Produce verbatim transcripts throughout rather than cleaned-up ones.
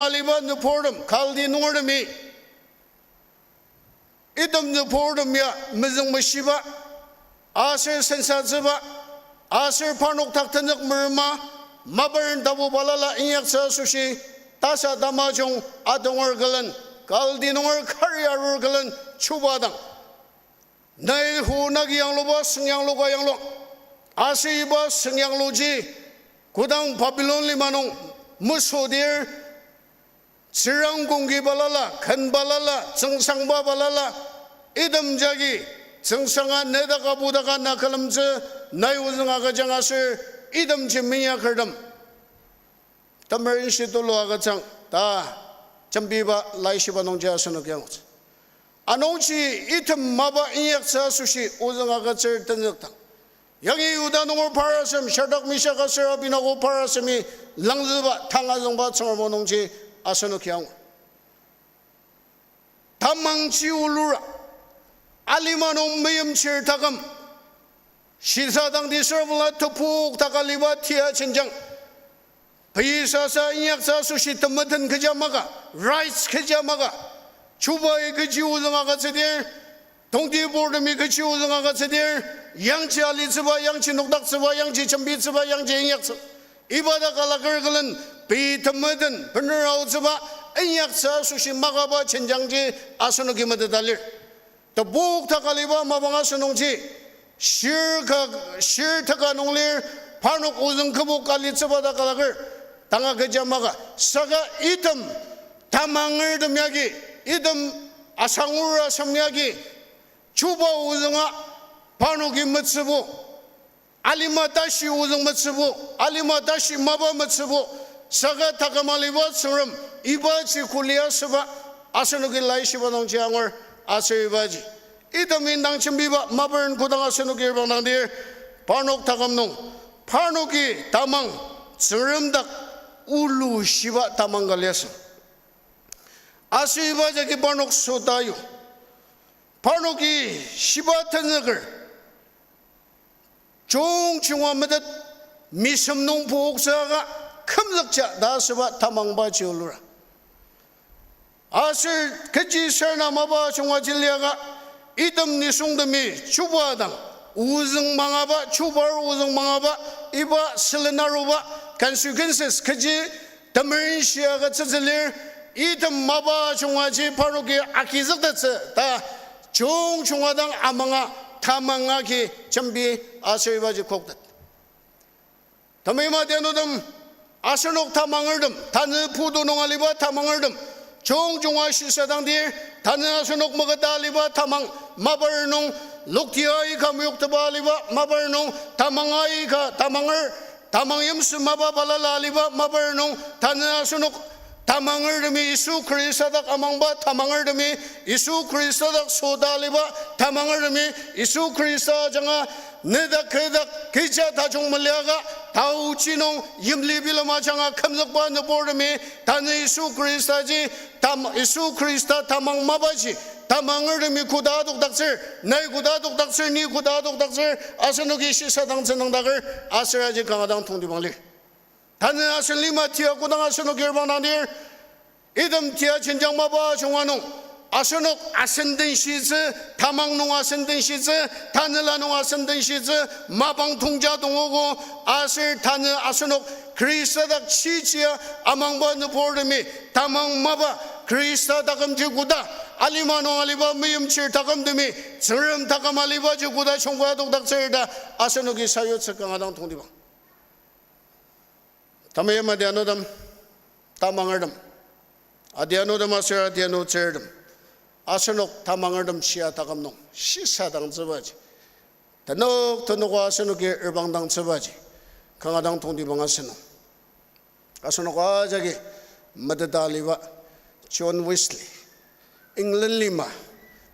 aliba nüburtem, Kaldi nungertemi, item nüburtem ya mezüngmeshiba, aser sensatsüba, aser parnok dak tenzük merema, maparen tapu balala inyaktsü asoshi, tasa tamajung atonger külen, Kaldi nunger kari arur külen chuba dang, nai hu nagi yangluba süngyanglu ka yanglu. Aser iba süngyangluji kodang Babilon lima nung mesodir, tsürang kongki balala, ken balala, tsüngsangba balala, item jagi tsüngsanga nedak abudaka na külemtsü, nai ozüng agüjang aser itemji minyakertem temerenshi tulu agütsüang ta jembiba laishiba nungji asenoki angutsü. Anungji item mapa inyaktsü asoshi ozüng agütsür tenzükdang, yangi Yihuda nunger par asem, Shadrak, Meshak aser Abednego par asemi langzüba tang azüngba Tsüngrem o nungji asenoki angur. Tamangji olura, alima nung meimchir taküm, shisadangdi sürabangla tepok taka aliba tia jenjang, pei sasa inyaktsü asoshi temeten kecha maka, rights kecha maka, chubai kechi ozüng agütsüdir, tongtiburtemi kechi ozüng agütsüdir, yangji alitsüba, yangji nokdaktsüba, yangji jembitsüba, yangji inyaktsü, iba dak alaker külen pei temeten bener aotsüba inyaktsü asoshi makaba jenjangji asenoki meteta lir. Tepok taka aliba mapang asünungji, shir ka, shir teka nung lir, parnok ozüng kübok alitsüba dak alaker, tanga kecha maka, saka item tamangertem yagi, item asangur asem yagi, chuba ozünga parnoki metsübo, alima tashi ozüng metsübo, alima tashi mapa metsübo, saka taküm aliba Tsüngrem, ibaji kuli asüba, asenoki laishiba nungji angur, aser ibaji item indang jembiba maparen kodang asenoki erbang dangdir, parnok taküm nung, parnoki tamang, Tsüngrem dak ulu shiba tamang ka liasü. Aser iba jagi parnok sota yu. Parnoki shiba tenzüker, jungjunga metet, misem nung poktsüaka kümzükja ta asüba tamangbaji olura. Aser kechi sür na mapa ajunga jiliaka, item nisungtemi chuba dang ozüng mangaba, chubar ozüng mangaba, iba sülen aruba consequences kechi temerenshi agütsütsü lir, item mapa ajungaji parnoki agizüktettsü ta jungjunga dang amanga tamang agi jembi aser ibaji koktet. Temeim adianutem, asenok tamangertem, tanü putu nung aliba tamangertem, jungjunga shisadangdir, tanü asenok maketa aliba tamang mapar nung, lokti aika meyoktepa aliba mapar nung, tamang aika tamanger, tamang yimsü mapa balala aliba mapar nung, tanü asenok tamangertemi, Yisu Khrista dak amangba tamangertemi, Yisu Khrista dak sota aliba tamangertemi, Yisu Khrista ajanga nedak kedak kecha tajung meliaka, taochi nung yimli bilema ajanga kümzükba nüburtemi, tanü Yisu Khristaji, tam-, Yisu Khrista tamang mapaji, tamangertemi koda adokdaktsür, nai koda adokdaktsür, ni koda adokdaktsür, asenoki shisadangtsü nüngdaker, aser aji kanga dang tongtibang lir. Tanü asen lima tia kodang asenoki erbang dangdir, item tia jenjang mapa ajunga nung, asenok asen denshitsü, tamang nung asen denshitsü, tanela nung asen denshitsü, mapang tongja tongogo, aser tanü asenok Khrista dak chichia amangba nüburtemi, tamang mapa Khrista takümji koda, alima nung aliba meimchir takümtemi, Tsüngrem taküm alibaji koda shongkua adokdaktsür ta, asenoki sayutsü kanga dang tongtibang. Temeim adianutem, tamangertem, adianutem aser adianutsürtem, asenok tamangertem shia taküm nung shisadangtsübaji, tenok tenoka asenoki erbangdangtsübaji, kanga dang tongtibang asünung. Asenok ajaki meteta aliba John Wesley, England lima,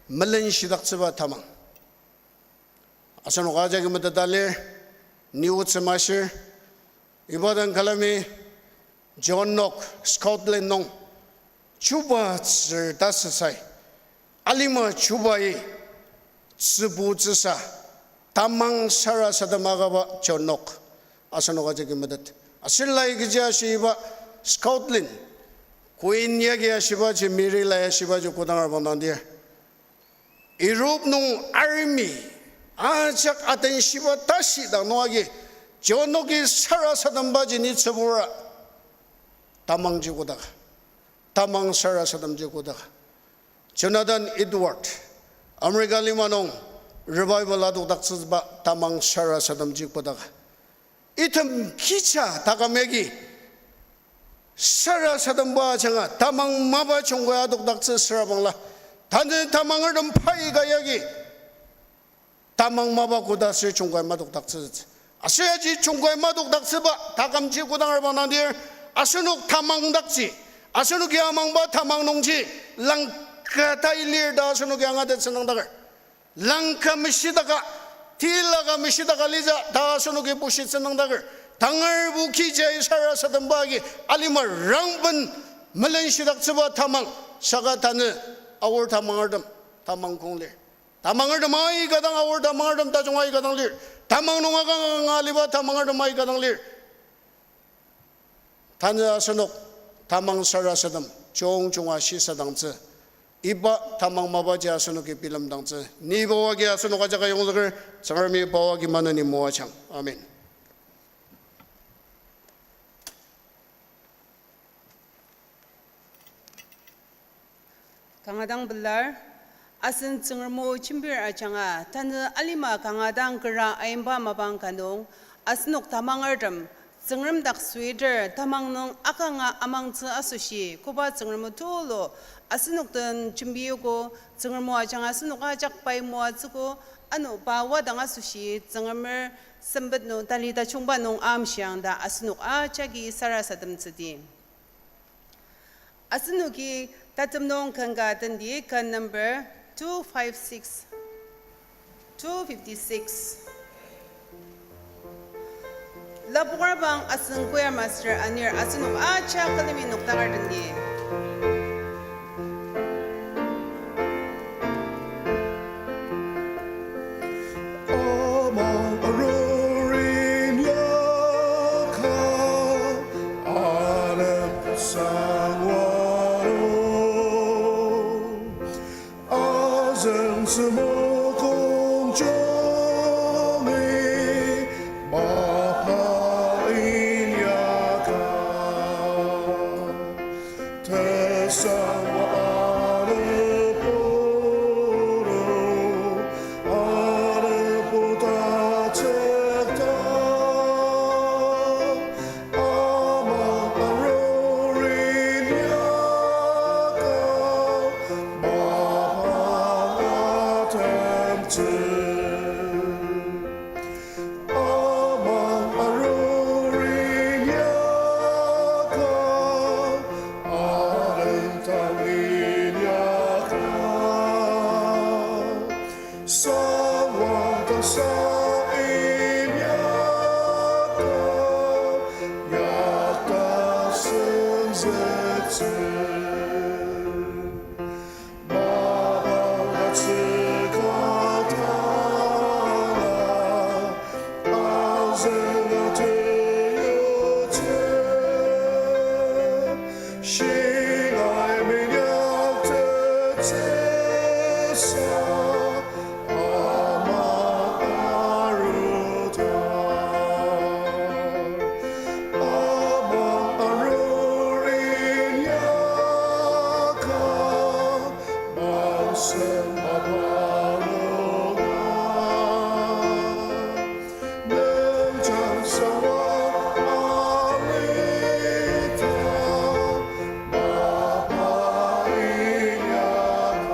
melenshidaktsüba tamang. Asenok ajaki meteta lir, ni otsü mashir, iba dang külemi John Knox, Scotland nung, chuba tsür tasüsai, alima chubai tsübutsüsa, tamang sarasadem akaba John Knox, asenok ajaki metet. Aser lai kechi ashi iba Scotland, Queen yagi ashibaji, Mary la ashibaji kodang arabang dangdir, Europe nung army ajak atenshiba tashi dang nung agi, jionoki sarasadembaji ni tsübura tamangji kodak, tamang sarasademji kodak. Jonathan Edward, America lima nung revival adokdaktsüba tamang sarasademji kodak. Item kija taküm yagi sarasademba ajanga tamang mapa jungkai adokdaktsü süra bangla, tanü tamangertem pai ka yagi tamang mapa koda aser jungkai madokdaktsü. Aser aji jungkai madokdaktsüba takümji kodang arabang dangdir, asenok tamangdakji, asenoki amangba tamang nungji langka tai lir ta asenoki angatettsü nangdaker. Langka meshidaka, tilaka meshidaka litsü ta asenoki bushitsü nangdaker. Tangarbo kija sarasademba agi alima rangben melenshidaktsüba tamang, saka tanü aor tamangertem tamang kong lir. Tamangertem aika dang aor tamangertem tajung aika dang lir. Tamang nung akanga aliba tamangertem aika dang lir. Tanü asenok tamang sarasadem jungjunga shisadangtsü, iba tamang mapaji asenoki bilemdangtsü, ni iba wagi asenok ajak ayongzüker, Tsüngremi iba wagi maneni moajang. Amen. Kanga dang pelar, asen Tsüngrem o jembir ajanga, tanü alima kanga dang kera ayimba mapang ka nung, asenok tamangertem, Tsüngrem dak sweater tamang nung akanga amangtsü asoshi, koba Tsüngrem o tulu, asenok den jembiogo, Tsüngrem o ajanga asenok ajak pai moatsüogo, ano pa wadang asoshi, Tsüngremer sempet nung tali tajungba nung amshiang ta asenok ajaki sarasademtsüdi. Asenoki tatem nung ken ka tendi, ken number two five six, two fifty-six. Lapoker bang asen choir master anir asenok ajak külemi nokdaker tendi. Ama arurin yaka, alem sangwaro, azüng semokong jongi, mapa inyaka. Tesangwa alepuru, alepu tatsükta, ama arurin yaka, mapa atemtsü. Ama arurin yaka, alentang inyaka, sangwa tasa inyaka, yakta senzüktsü. Mapang atsükatala, azüng ateyutsü, shingai minyaktettsüsa, ama aruta. Ama arurin yaka, masen mapaluga. Nungjang sangwa alita, mapa inyaka.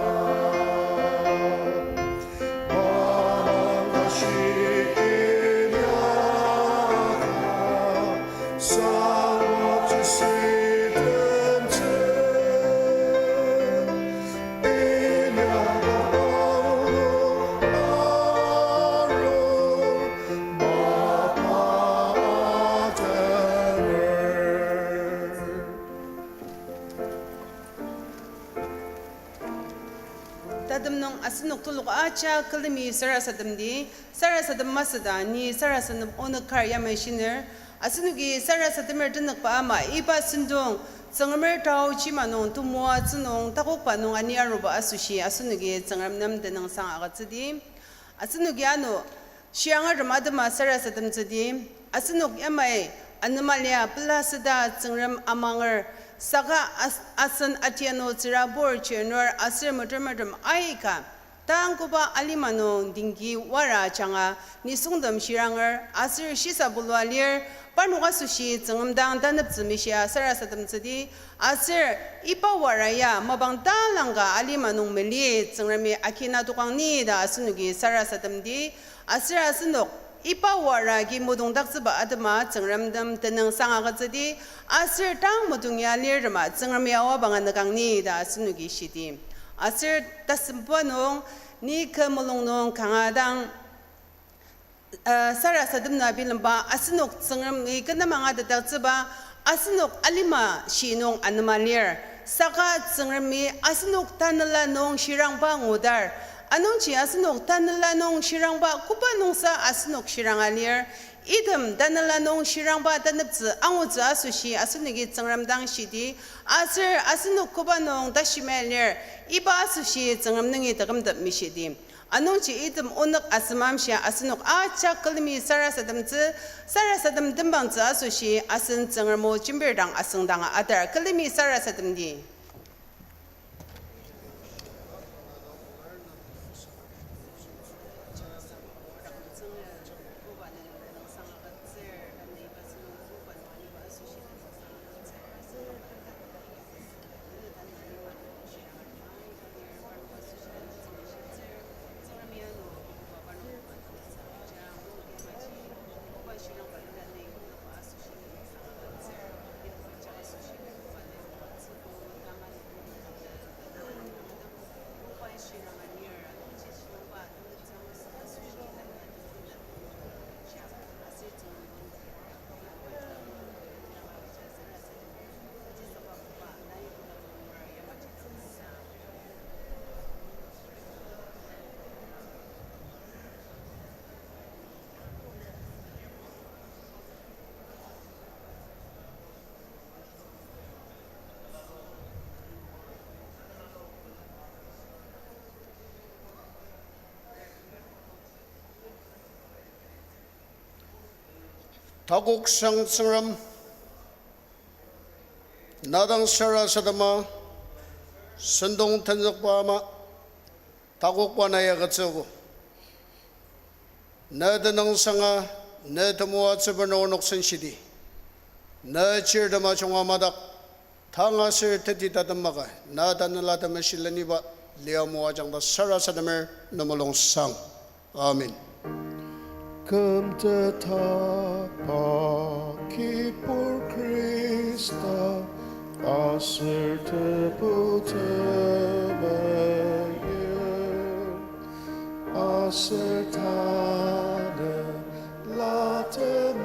Tatem nung asenok telok ajak külemi sarasademdi, sarasadem masüda ni sarasadem onük kar yamai shiner, asenoki sarasademer tenükba ama iba sentong Tsüngremer tao chima nung temoatsü nung takokba nung ani aruba asoshi asenoki Tsüngrem nem tenüngsang agütsüdi. Asenoki ano shirangertem atema sarasademtsüdi. Asenok yamai anema lia pela süda Tsüngrem amanger, saka as-, asen atiano tsürabur chirnur aser metemertem aika tang koba alima nung dingki wara ajanga nisungtem shiranger aser shisa bulua lir, parnok asoshi Tsüngrem dang taneptsü mishia sarasademtsüdi, aser iba wara ya mapang talangka alima nung meli Tsüngremi akina tokang ni ta asenoki sarasademdi, aser asenok iba wara agi mudungdaktsüba atema Tsüngrem nem tenüngsang agütsüdi, aser tang mudung ya lirtema Tsüngremi aoa banga nükang ni ta asenoki shidi. Aser tasembuba nung, ni kü mulung nung kanga dang, uh, sarasadem na bilemba, asenok Tsüngremi kü nem angatetdaktsüba, asenok alima shi nung anema lir. Saka Tsüngremi asenok tanela nung shirangba ngudar. Anungji asenok tanela nung shirangba koba nungsa asenok shiranga lir. Item tanela nung shirangba taneptsü angutsü asoshi asenoki Tsüngrem dang shidi, aser asenok koba nung tashimai lir, iba asoshi Tsüngrem nungi takümtep mishidi. Anungji item onük asem amshia asenok ajak külemi sarasademtsü, sarasadem tembangtsü asoshi asen Tsüngrem o jembir dang asüngdanga atar külemi sarasademdi. Takoksang Tsüngrem, na dang sarasadema, sentong tenzükba ama, takokba na ya agütsüogo. Ne tenüngsanga, ne temoatsüba nung onok senshidi. Ne chirtem ajunga madak, tang aser teti tatem maka, na Tanela Temeshi leniba, lia moajang ta sarasademer ne mulung sang. Amen. Küm tetaba kibur Khrista, aser Tebu temeim, aser Tanela Tem-